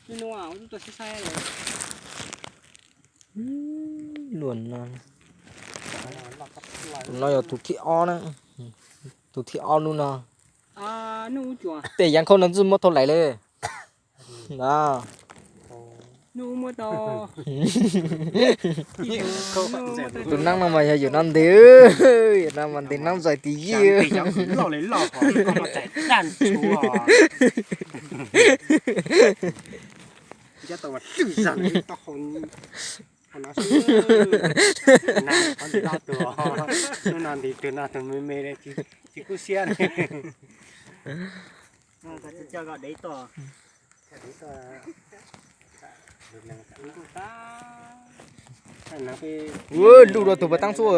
Luag no, tus no yog tus thib ob na, tus thib ob hnub no. Tej yaav khaub no ntxwj muab thau lais li. Tus neeb no mas yog yawm no ntes, yawm no mas ntes neeb zais tis yij. Hnub no ntes tus no tus me me tsis kub siab li. Luj rau tus pas taab txuj.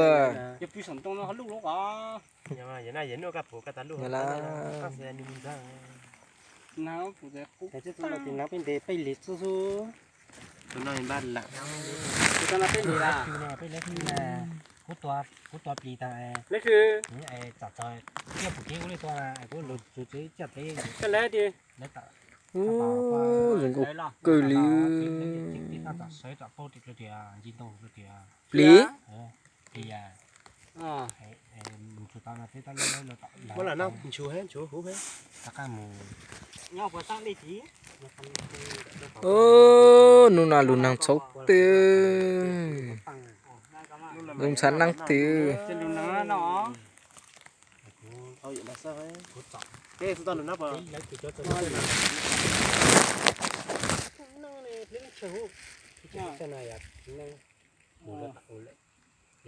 Tus no peb li, kuv tua plis tas, txom txom tiaj pum kev kuv li tua, kuv lug tsuv tsev caj teb. Zoo nkauj kawg li. Plis. Hnub no lug naag txhauv twg, zoo ntshav naab twg.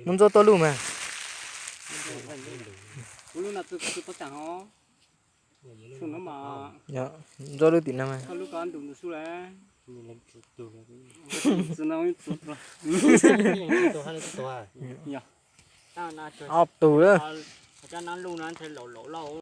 Muab ntxuav tuaj lub mas. Ntxuav lub tim no mas. Ob tug lawm.